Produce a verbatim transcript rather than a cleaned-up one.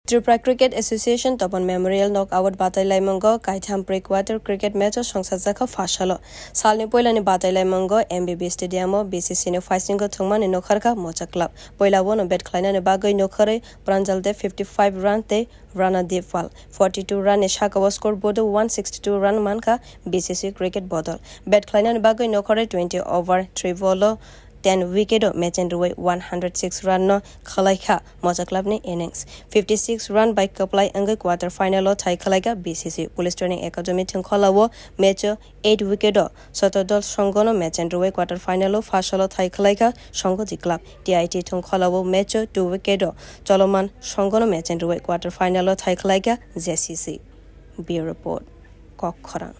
Tripura Cricket Association Topan Memorial Knockout batailaimungo kaitham pre-quarter cricket match o songsajakha phasalo. Salni poilani batailaimungo M B B Stadium o B C C ni phaisingo thwngmani nokharkha Mocha Club. Poila bono bat khlainani bagwi nokharwi Pranjal Dev fifty five run tei Rana Dev Pal forty two run ni sakao scoreboard o one sixty two run mankha B C C cricket bodol. Bat khlainani bagwi nokharwi twenty over three ball o ten wicket o match and rwui one hundred six run no khwlaikha Mocha Club ni innings. Fifty six run bai kwplai wngwi quarter final o thai khwlaikha B C C. Police Training Academy thwngkhwlao match o eight wicket o Sotodol Songho no match and rwui quarter final o phasalo thai khwlaikha Songhoji Club. T I T thwngkhwlao match o two wicket o Choloman Songho no match and rwui quarter final o thai khwlaikha J C C. Bureau Report, Kokkhorang.